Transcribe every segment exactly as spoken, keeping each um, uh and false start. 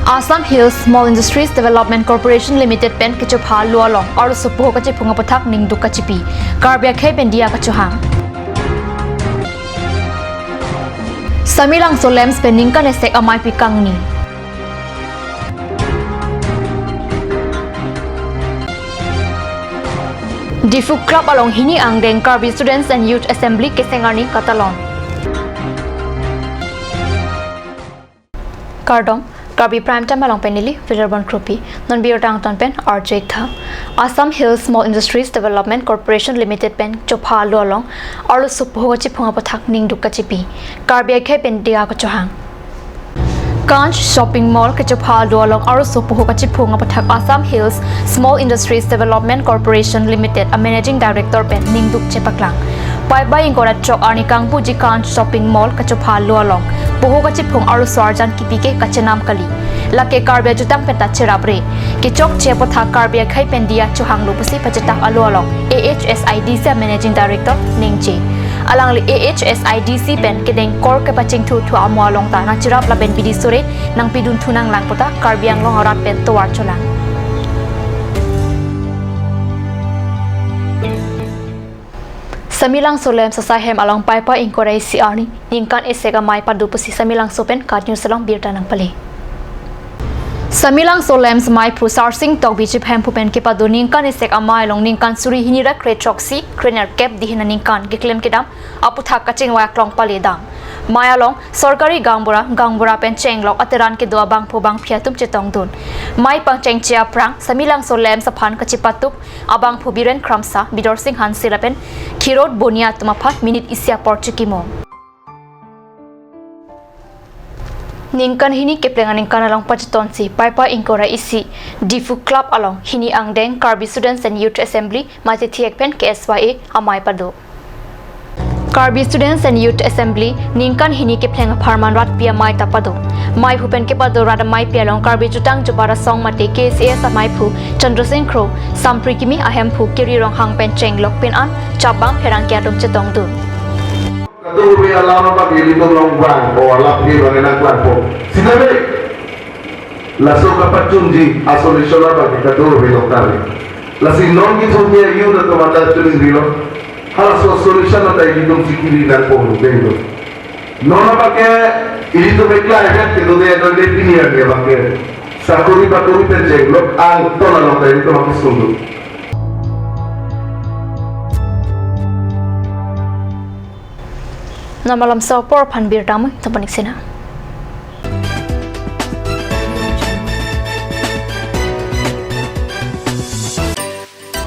Assam Hills Small Industries Development Corporation Limited pen kechopha alo along arloso poho kachiphung aputhak ningduk kachipi, Karbi akhei pen diya kachohang. Samelangso LAMPS pen ningkan esek amei pi kangni. Diphu Club along hini angdeng Karbi Students and Youth Assembly keseng arni katalon. Kardom, Karbi Prime Time along pen neli Veerbon Kropi. Non birta angton pen arju-ik tha. Assam Hills Small Industries Development Corporation Limited pen chopha alo along arloso poho kachiphung aputhak ningduk kachipi, Karbi akhei pen diya kachohang. Kanch Shopping Mall kechopha alo along arloso poho kachiphung aputhak Assam Hills Small Industries Development Corporation Limited a Managing Director pen ningduk chepaklang. Paipai ingkoi ra throk arni kangpuji Kanch Shopping Mall kechopha alo along poho kachiphung arloso arjan kipi ke kachenam kali. Lake Karbi ajutang pen ta cherapre. Kechokche aputhak Karbi akhei pen diya chohanglo pusi pachetang alo along A H S I D C a Managing Director ningje. Alangli A H S I D C pen kedeng kor kepachingthurthu amo along ta nangcherap lapen bidi sore nangpidun thu nanglang puta Karbi Anglong arat pen tovar cholang. Samelangso LAMPS asai hem along paipai ingkoi ra isi arni ningkan esek amei pado pusi Samelangso pen KAT News along birta nangpale. Samelangso LAMPS meiphu Sarsing Tokbi Chiphemphu pen kepado ningkan esek amei along ningkan suri hini ra kre throksi, krenerkep dihin aningkan keklem kedam aputhak kachingvai aklong pale dam. Mei along sorkari gaonbura, gaonbura pen chenglok ateran kedo abangphu bangphi atum chetongdun. Mei pangchengche aphrang Samelangso LAMPS aphan kachepatuk abangphu Biren Kramsa, Bidorsing Hanse lapen Khirot Bonia atum aphan minute isi apor chekimo. Ningkan hini kepleng aningkan along pachetonsi paipai ingkoi ra isi Diphu Club along hini angdeng Karbi Students and Youth Assembly mate thek pen K S Y A amei pado. Karbi Students and Youth Assembly ningkan hini kepleng apharman rat pi amei ta pado. Meiphu pen kepado rat amei pi along Karbi Jutang Jopara Song mate K C S ameiphu Chandra Sing Kro, Sampri Kimi ahemphu Kiri Ronghang pen chenglok pin an chabang pherangke atum chetongdun. Kadokave alam abang ilitum along vang, o alam ke bang enak vang po. Sita be. Laso kapachunji a-solution abang ke kadokave doktar. Lasi non kithum ke yu na tomato tuning bilo. Halaso solution ata ilitum sikiri nangpo denglo. Non abang ke ilitum eklai vet ke dode dode pini abang ke. Sakori pakori pen chenglok angton along ta ilitum abang sungduk. Non malomso apor aphan birta amui tapanik sina.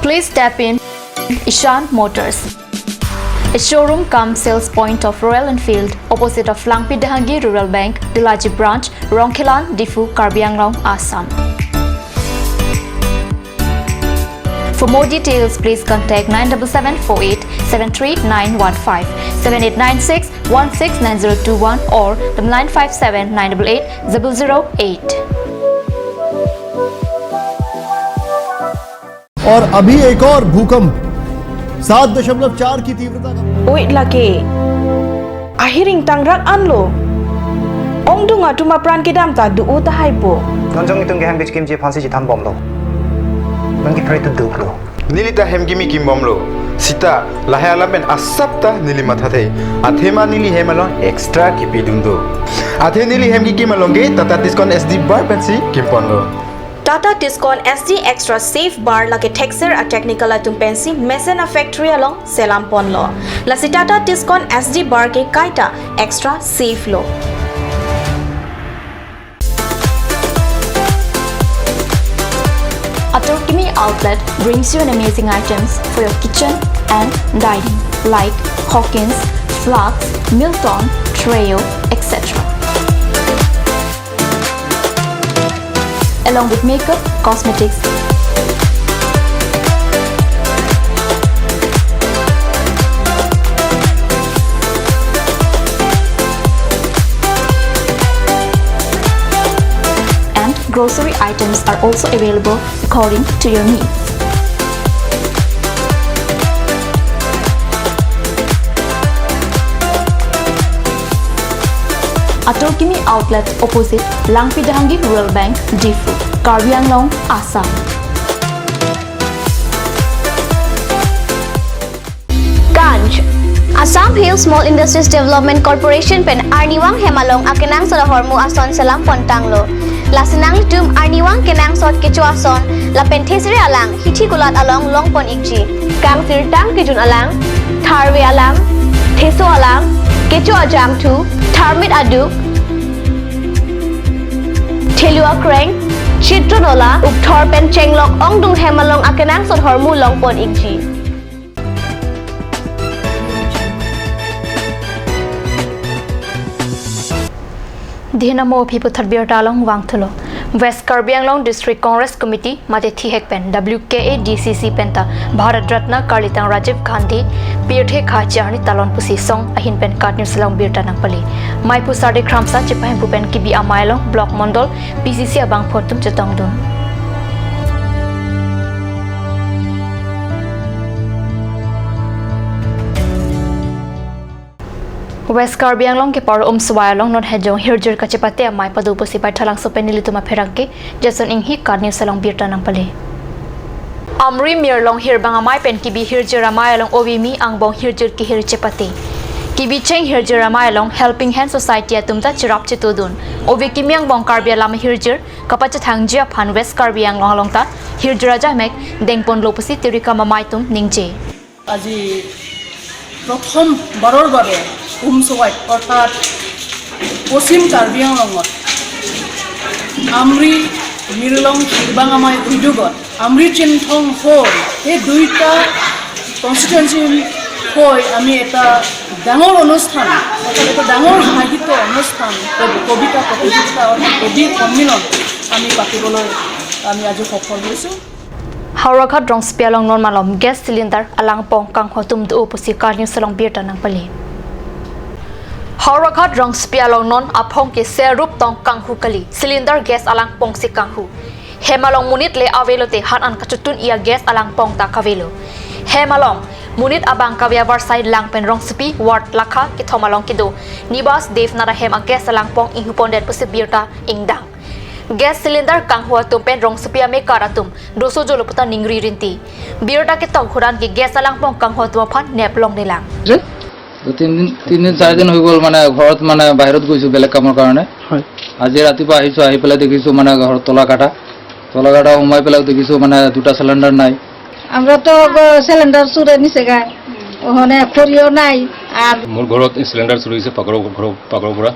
Please step in Ishan Motors, a showroom cum sales point of Royal Enfield, opposite of Langpi Dehangi Rural Bank, Delaji Branch, Rongkhelan, Diphu, Karbi Anglong, Assam. For more details, please contact nine double seven four eight seven three nine one five, seven eight nine six one six nine zero two one or double nine five seven nine double eight double zero eight. और अभी एक और भूकंप सात दशमलव चार की तीव्रता का। Oi lake. Ahiring tangrak anlo. Ongdung atum apran kedam ta do-o tahai po. Non jong itum kehem kechekimji aphansi chethan bomlo. Non kepre tu duklo. Neli ta hem kimi kim bomlo. Sita, lahai alam pen asap ta neli mathathe. Athema neli hem along extra kipidun do. Athe neli hem kikim along ke Tata Tiscon S D bar pensi kimponlo. Tata Tiscon S D Extra Safe Bar lake thekser a-technical atum pensi mesen a-factory along selam ponlo. Lasi Tata Tiscon S D bar ke kaita extra safe lo. Atur Kimi Outlet brings you an amazing items for your kitchen and dining, like Hawkins, Flux, Milton, Treo, et cetera. Along with makeup, cosmetics, and grocery items are also available according to your needs. Atur Kimi Outlet, opposite Langpi Dehangi Rural Bank, Diphu, Karbi Anglong, Assam. Ganj. Assam Hill Small Industries Development Corporation pen arnivang hem along akenangsot ahormu ason selam pontanglo. Lasi nanglitum arnivang kenangsot kecho ason lapen thesere alang hithi kulat along longpon ikji. Kangsirtang kejun alang, tharve alang, theso alang, kecho ajangthu, tharmit aduk, thelu akreng, chitron ola, ukthor pen chenglok ongdung hem along akenangsot ahormu longpon ikji. Dihin amo aphi puthot birta along vangthulo. West Karbi Anglong District Congress Committee mate thihek pen W K A D C C penta Bharat Ratna karlitang Rajiv Gandhi pirthe kha charni talon pusi song ahin pen KAT News along birta nangpale. Maiphu Sarde Kramsa chepahempu pen kibi amei along Block Mondol P C C abangphu atum chetongdun. West Karbi Anglong kepar Umswai along non hejong hirjir kachepate amei pado pusi Baithalangso pen nelitum apherangke Jason Inghi KAT News along birta nangpale. Amri Mirlong hirbang amei pen kibi hirjir amei along ove kimi angbong hirjir kehir chepate. Kibi cheng hirjir amei along Helping Hand Society atum ta cherap chetodun. Ove kimi angbong Karbi alam ahirjir kapachethangji aphan West Karbi Anglong along ta hirjir ajamek dengponlo pusi tirikam amei atum ningje. আজি প্ৰথমবাৰৰ বাবে উমচৱাইত অৰ্থাৎ পশ্চিম কাৰ্বি আংলঙত আমৰি মিৰলং হিৰবাং আমাই উদ্যোগত আমৰি চিনথং হৈ এই দুইটা কনষ্টিটুৱেঞ্চি হৈ আমি এটা ডাঙৰ অনুষ্ঠান, অৰ্থাৎ এটা ডাঙৰ সাহিত্য অনুষ্ঠান, কবি-, কবিতা প্ৰতিযোগিতা, অৰ্থাৎ কবি সন্মিলন আমি পাতিবলৈ আমি আজি সফল হৈছোঁ। Howraghat rongsopi along non malom gas cylinder alangpong kanghu atum do pusi KAT News along birta nangpale. Howraghat rongsopi along non aphong ke serup tong kanghu kali, cylinder gas alangpong si kanghu. Hem along monit le avelo te han an kachotun ia gas alangpong ta kavelo. Hem along monit abang kave avarsai lang pen rongsopi ward lakha kethom along kedo Nibas Dev nara hem a gas alangpong inghupondet pusi birta ingdang. Gas cylinder kanghu atum pen rongsopi amekar atum doso jolo puta ningri rinti. Birta ketong khuran ke gas alangpong kanghu atum aphan nep longlelang. যে তো তিনদিন, তিনদিন চাৰিদিন হৈ গ'ল, মানে ঘৰত মানে বাহিৰত গৈছোঁ বেলেগ কামৰ কাৰণে। হয়। আজি ৰাতিপুৱা আহিছোঁ, আহি পেলাই দেখিছোঁ মানে ঘৰত তলা কাটা, তলা কাটা সোমাই পেলাই দেখিছোঁ মানে দুটা চিলিণ্ডাৰ নাই। আমরা তো গ-, সিলিন্ডার চুরে নিছেগা, ওখানে খড়িও নাই। আর মোৰ ঘৰত চিলিণ্ডাৰ চুৰি হৈছে পাকঘৰৰ, ঘৰৰ, পাকঘৰৰ পৰা।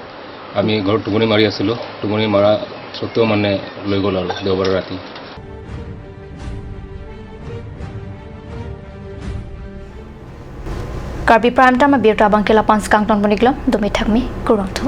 আমি ঘৰত টোপনি মাৰি আছিলোঁ, টোপনি মাৰা স্বত্বেও মানে লৈ গ'ল আৰু দেওবাৰে ৰাতি। Karbi Prime Time abirta abang ke la-an si kangton pon-iklo, dome thakme, kurvangthu.